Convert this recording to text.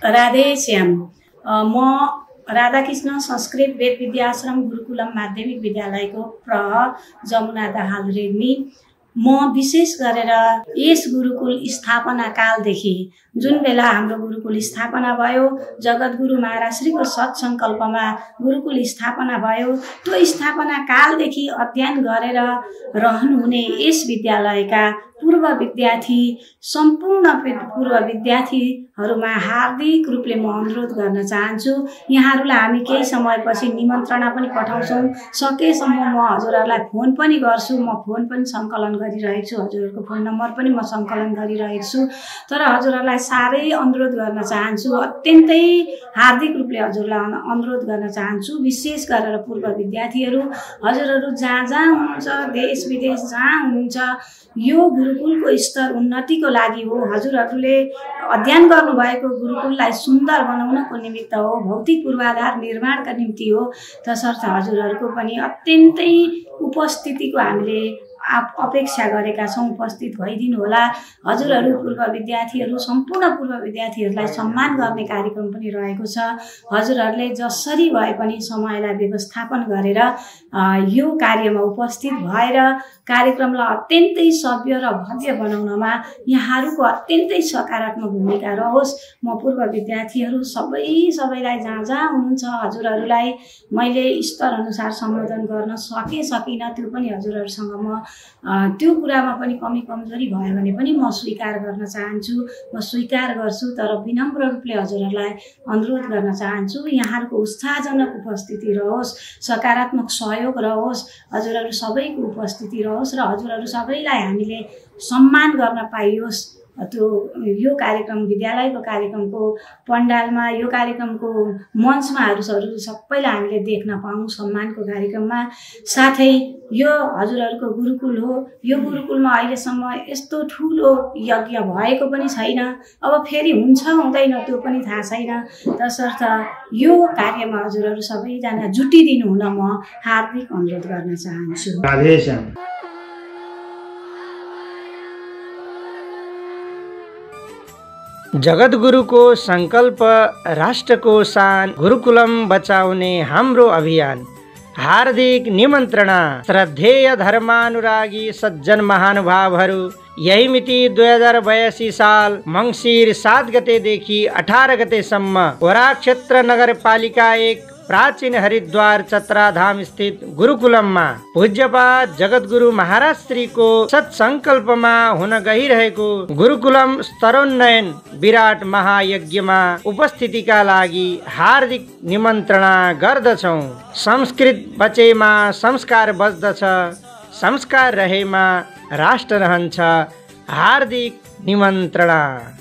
राधेश्याम। म राधाकृष्ण संस्कृत वेद विद्याश्रम गुरुकुलम माध्यमिक विद्यालयको प्रह जमुना दाहाल रेग्मी। म विशेष गरेर यस गुरुकुल स्थापना कालदेखि जुन बेला हाम्रो गुरुकुल स्थापना भयो, जगद्गुरु महाराज श्रीको सत्सङ्कल्पमा गुरुकुल स्थापना भयो, त्यो स्थापना कालदेखि अध्ययन गरेर रहनुहुने यस विद्यालयका पूर्व विद्यार्थी सम्पूर्ण पूर्व विद्यार्थीहरूमा हार्दिक रूपले म अनुरोध गर्न चाहन्छु। यहाँहरूलाई हामी केही समयपछि निमन्त्रणा पनि पठाउँछौँ। सकेसम्म म हजुरहरूलाई फोन पनि गर्छु, म फोन पनि सङ्कलन गरिरहेको छु, हजुरहरूको फोन नम्बर पनि म सङ्कलन गरिरहेको छु। तर हजुरहरूलाई साह्रै अनुरोध गर्न चाहन्छु, अत्यन्तै हार्दिक रूपले हजुरलाई अनुरोध गर्न चाहन्छु। विशेष गरेर पूर्व विद्यार्थीहरू, हजुरहरू जहाँ जहाँ हुनुहुन्छ, देश विदेश जहाँ हुनुहुन्छ, यो गुरुकुलको स्तर उन्नतिको लागि हो। हजुरहरूले अध्ययन गर्नुभएको गुरुकुललाई सुन्दर बनाउनको निमित्त हो, भौतिक पूर्वाधार निर्माणका निम्ति हो। तसर्थ हजुरहरूको पनि अत्यन्तै उपस्थितिको हामीले अपेक्षा गरेका छौँ। उपस्थित भइदिनु होला। हजुरहरू पूर्व विद्यार्थीहरू, सम्पूर्ण पूर्व विद्यार्थीहरूलाई सम्मान गर्ने कार्यक्रम पनि रहेको छ। हजुरहरूले जसरी भए पनि समयलाई व्यवस्थापन गरेर यो कार्यमा उपस्थित भएर कार्यक्रमलाई अत्यन्तै सभ्य र भव्य बनाउनमा यहाँहरूको अत्यन्तै सकारात्मक भूमिका रहोस्। म पूर्व विद्यार्थीहरू सबैलाई जहाँ जहाँ हुनुहुन्छ हजुरहरूलाई मैले स्तर अनुसार सम्बोधन गर्न सकिनँ, त्यो पनि हजुरहरूसँग म त्यो कुरामा पनि कमी कमजोरी भयो भने पनि म स्वीकार गर्न चाहन्छु, म स्वीकार गर्छु। तर विनम्र रूपले हजुरहरूलाई अनुरोध गर्न चाहन्छु, यहाँहरूको उत्साहजनक उपस्थिति रहोस्, सकारात्मक सहयोग रहोस्, हजुरहरू सबैको उपस्थिति रहोस् र हजुरहरू सबैलाई हामीले सम्मान गर्न पाइयोस्। त्यो यो कार्यक्रम विद्यालयको कार्यक्रमको पण्डालमा, यो कार्यक्रमको मञ्चमा हजुरहरू सबैलाई हामीले देख्न पाऊँ सम्मानको कार्यक्रममा। साथै यो हजुरहरूको गुरुकुल हो, यो गुरुकुलमा अहिलेसम्म यस्तो ठुलो यज्ञ भएको पनि छैन। अब फेरि हुन्छ हुँदैन त्यो पनि थाहा छैन। तसर्थ यो कार्यमा हजुरहरू सबैजना जुटिदिनु हुन म हार्दिक अनुरोध गर्न चाहन्छु। जगद्गुरुको संकल्प, राष्ट्रको शान, गुरुकुलम बचाउने हाम्रो अभियान। हार्दिक निमन्त्रणा श्रद्धेय धर्मानुरागी सज्जन महानुभावहरू। यही मिति 2082 साल मङ्सिर 7 गतेदेखि 18 गतेसम्म वराक क्षेत्र नगरपालिका 1 प्राचीन हरिद्वार चत्राधाम स्थित गुरुकुलममा पूज्यपाद जगद्गुरु महाराज श्रीको सत्सङ्कल्पमा हुन गइरहेको गुरुकुलम स्तरोन्नयन विराट महायज्ञमा उपस्थितिका लागि हार्दिक निमन्त्रणा गर्दछौँ। संस्कृत बचेमा संस्कार बच्दछ, संस्कार रहेमा राष्ट्र रहन्छ। हार्दिक निमन्त्रणा।